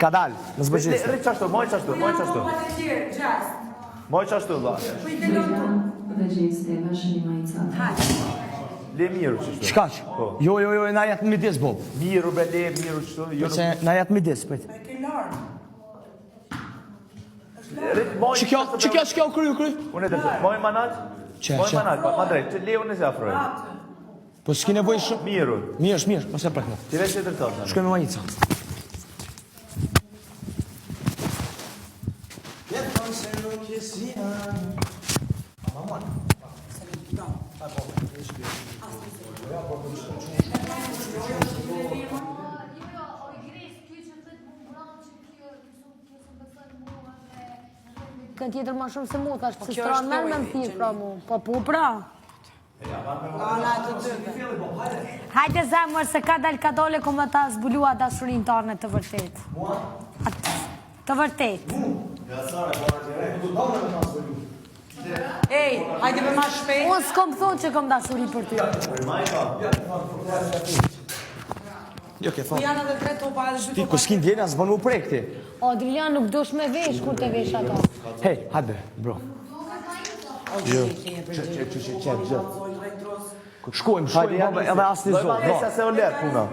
Ka dal, mos bëj gjeste. Rri qashtu, moj qashtu, moj qashtu. Moj qashtu, vlla. Dhe gjeste, veshni majicat. Le mirë qashtu. Çka që? Po. Jo, jo, jo, na jetë midis, Bob. Mirë, bre, le mirë qashtu. Jo, Se na jetë midis, prit. Rri, moj Që kjo, që kjo, që kjo, kry, kry. Unë e të moj manat. Që, Moj që? manat, pa, ma drejt, që le unë se afroj. Po s'ki nevojë shumë. Mirë. Mirë, është mirë, mos e prek më. Ti veç e drejton. tani. Shkojmë me majica. Kën tjetër ma shumë se mu, thash, pse kjo s'tra është merr me lojë, më thirr Gjeni. pra mu. Po po pra. Hajde zemër se ka dal ka dole ku më ta zbulua dashurinë tane të vërtet. Atë, Të vërtet. Ej, hajde me ma shpejt. Unë s'kom thonë që kom dashuri për ty. Jo, ke Po thonë. janë edhe tre topa, edhe dy Ti, topa. ku s'ki ndjenja, s'bën mu prek ti. Adrian nuk dosh me vesh kur të vesh ato. Hej, hajde, bro. Jo. Që, që, që, që, që, që. Shkojmë, shkojmë, baba, edhe asnjë Doj zonë. ma nesa se o lehtë puna.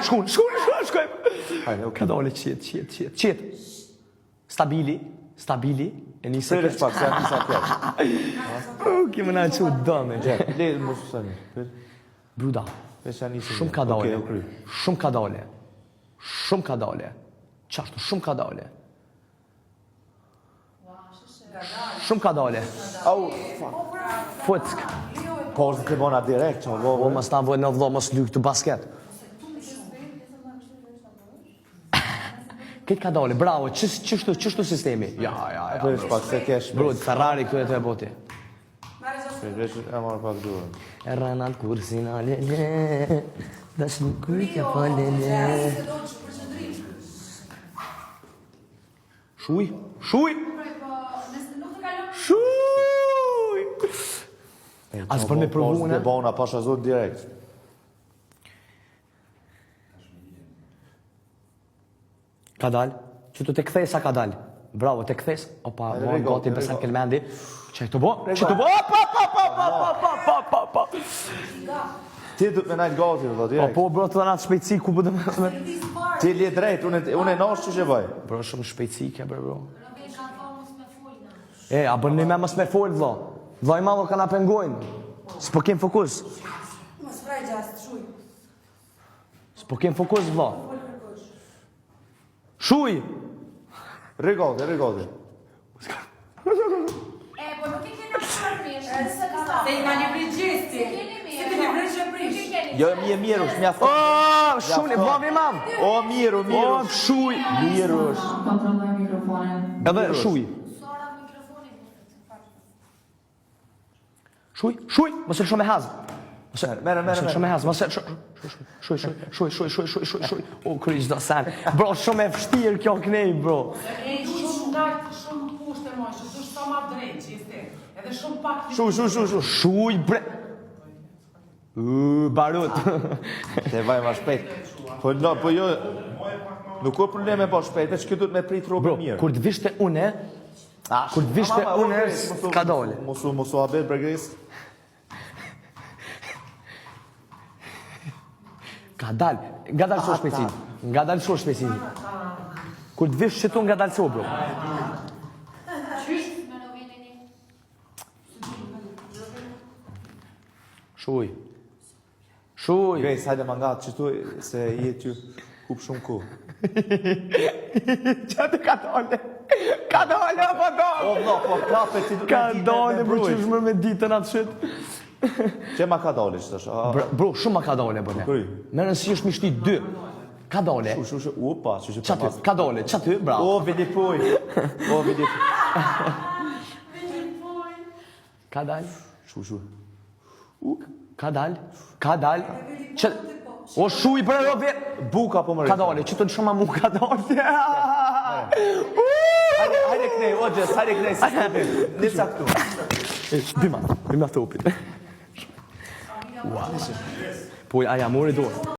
Shkojmë, shkojmë, shkojmë, shkojmë. Hajde, okej. Ka dole, qetë, qetë, qetë, qetë. Stabili, stabili, e nise Priresh pak, se janë disa keq. U, ki më na qu dëme. Le, mos u sani. Prit. Bruda, Veç janë nisi. shumë ka dole. Okej, u kry. Shumë ka dole. Shumë ka dole. Qashtu, shumë ka dole. Shumë ka dole. Au, fuck. Fuck. Po, është të bona direkt, që Po, po, mos ta vëj në vëlla, mos lyk të basket. Këtë ka dole, bravo, që, qështu, qështu sistemi? Ja, ja, ja. Priresh bro. pak, se kesh. Bro, Ferrari këtu e të e boti. Prit, veç e marr pak durën. E rënat kursin a le le, Dashni kujt ja pa le le. Shuj, shuj! Shuj! A s'bën me provu, Po, ne? Të bona, pasha zot direkt. Ka dal, që të të kthesa ka dal. Bravo, të kthes. Opa, Hajde, bo, Rigo, gati Rigo. Besar Kelmendi. Që të bo? Që të bo? Pa, pa, pa, pa, pa, pa, pa, pa, pa. Ti du të me najtë gati, vëlla, Po, direkt. po, bro, të dhënat shpejtësi, ku po të me... Ti le drejt, unë unë e nash që që bëj. Bro, shumë shpejtësi ke, bro, bro. E, a bën një me mos me fol, vlla. Vlla i madh o ka na pengojnë. S'po kem fokus. Mos vraj gjast, shuj. S'po kem fokus, vlla. Shuj! Rri gati, rri gati. E, po nuk e keni afruar mirë, se ka. Se i manipri gjesti. Se ti një prish e prish. Jo, mirë, mirë është, mjafton. Oh, shuni, vlla i madh. O, mirë, mirë O, është. shuj. Mirë është. Kontrolloj mikrofonin. Edhe shuj. Sora mikrofoni. Shuj, shuj, mos e lësho me haz. Mos e Merre, merre, mos e lësho merre. me haz, mos e lësho. Shuj, shuj, shuj, shuj, shuj, shuj, shuj, shuj. O kry çdo sen. Bro, shumë e vështirë kjo knej, bro. Ej, shumë nalt, shumë poshtë e mojshë, dush sa ma drejt, gjesti. Edhe shumë pak Shu, shu, shu, shu. Shuj bre. U barut. Te vaj ma shpejt. Po, no, po jo, nuk ka probleme po shpejt, veç kjo duhet me prit Bro, robën mirë. kur të vishte une, kur të vishte Ama, ama, une, o, Grace, mos u- ka dole. Mos u, mos u habet bre Grace. Ka dal, nga dalëso shpejtësinë. Nga dalëso shpejtësinë. Kur të vish qëtu nga dalëso, bro. Shuj. Shuj. Grace, hajde ma ngat që tu se je ty hup shumë kohë. Qa të ka dole? Ka dole, apo dole? O vlla, po kape ti duhet Ka me ditë me- dole, me bro, brujt. qysh më me ditën atë shit. Që ma ka dole që tash? a- Bro, bro, shumë ma ka dole, bëne. Kry. Me rëndësi është mi shti dy. Ka dole. Shu, shu, shu, upa, që që Qa ty? Ka dole, qa ty? Bravo. O, Vilipoj. O, Vilipoj. Ka dal, Shu, shu. ka dal, ka dal. Që... O shuj bre robi. Buka po më Ka dole, që të në shumë mu ka dole. Hajde, hajde knej, o Gjes, hajde knej, si s'ti Nisa këtu. Bima, bima topit. Ua. Po, aja mori dorë.